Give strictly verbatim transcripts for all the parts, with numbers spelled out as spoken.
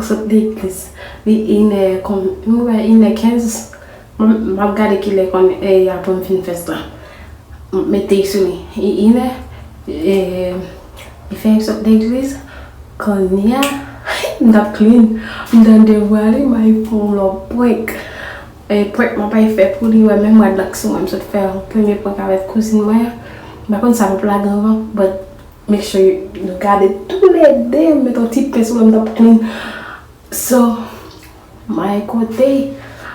Sot legliz. Li inè, kon, m wè inè kenz. M, m ap gade kilè konn, e, apre m fin fè sa. M mete sou li. Li inè, e, li fè m sot legliz. Kounye a, m t ap clean. M tande vwa li, m al fè yon lòt prank. E, prank m ap fè pou li, wè, menm rad la k sou mwen, m sot fè yon premye prank avèk kouzin mwen an. M pa konn sa m ap lage anvan, but make sure nou gade toulède, m met yon ti pen sou mwen, m t ap clean. So, m al kote,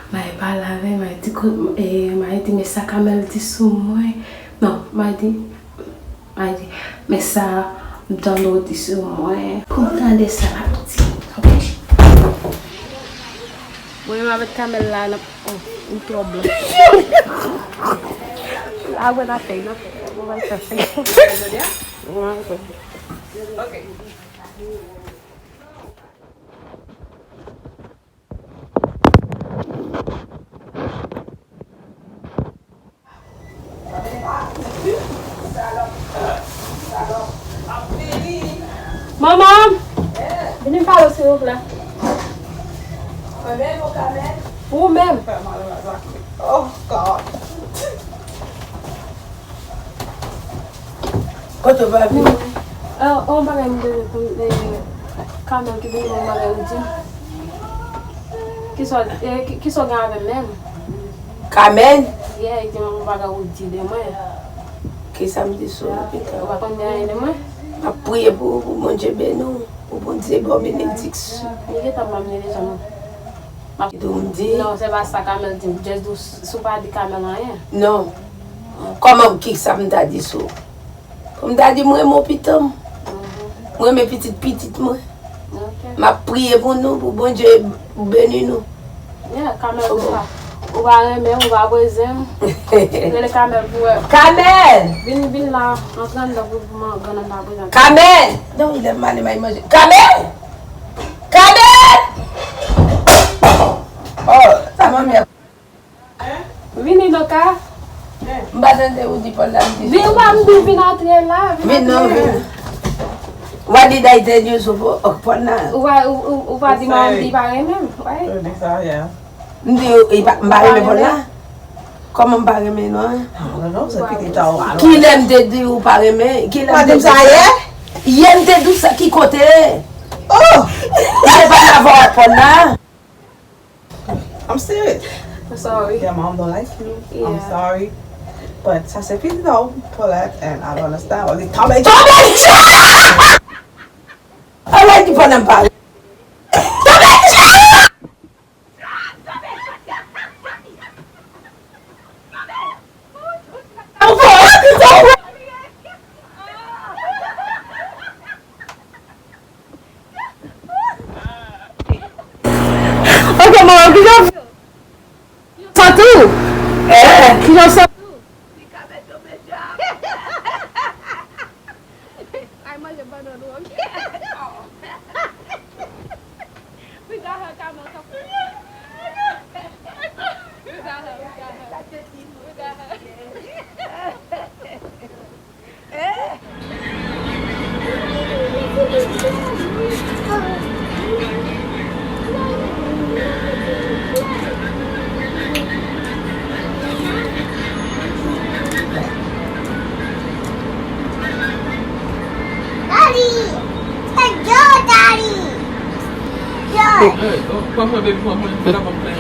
m al pale avè l, m al di, ko-, e, m al di, men sa Kamèl di sou mwen. Non, m al di, m al di, men sa Dano di sou mwen. Pou m tande sa l ap di, ok? Mwen menm avèk Kamèl la, n ap, oh, ou twò blan. La, wè, n ap fè, n ap fè. Mwen va fè. Ok. Manman! Vini m pale w, silvouplè. Mwen menm ou Kamèl? Ou menm? Oh God. Kote w pa vini? Non. Eh, yon bagay m bezwen konn, eh, Kamèl ki vini ban m bagay ou di m. Kisa, eh, ki, kisa w gen avè m menm? Kamèl? Yeah, li di m yon bagay ou di de mwen. Kisa m di sou ou, pita? Ou pa konn gen anyen de mwen? M ap priye pou ou, pou Bondye beni w, pou Bondye ba w benediksyon. Li gentan ban m li deja, non. Kite w m di. Non, se pa sa Kamèl di m. Just di w si w pa di Kamèl anyen. Non. Kòman, kisa m ta di sou ou? Pou m ta di m renmen w pita m. Mhm. M renmen pitit pitit mwen. Ok. M ap priye pou nou, pou Bondye beni nou. Yeah, Kamèl, ou pa, ou pa renmen m, ou pa bezwen m. Rele Kamèl pou wè. Kamèl! Vin, vin la, antre anndan pou, pou man, grann nan pa prezan. Kamèl! Non, lè m ale m al manje. Kamèl! Kamèl! Oh, sa manmi a. Vini, Doka. M pa tande ou di Paul la, m di. Vin, ou pa m di vin antre la, vin antre. Vin non, vin. What did I tell you, Sopo? Oh, Paul la. Ou pa, ou, ou, ou pa di manman m di pa renmen m, right? Ou di sa, yeah. M di, ou, e pa, m pa renmen Paul la? Kòman m pa renmen non? I don't know, se pitit a ou, I don't know. Kilè m te di ou pa renmen? Kilè m te di sa yè? Yè m te di w sa ki kote? Oh! M te pale avè w ak Paul la. I'm serious. I'm sorry. Your mom don't like you. I'm sorry. But sa se pitit a ou, Paulette, and I don't understand. Ou di, tonbe djab! Tonbe djab! Alright, di pandan m pale. Tonbe djab! Ok, manman, kijan w santi w? Eh? Kijan w santi w? Ay, manje bannann ou, ok? We got her, Kamèl, come. We got her, we got her. We got her. Daddy! Hey, yo, Daddy! Yo! Hey, oh, pran mwen, baby, pran mwen. Fè la, pran mwen.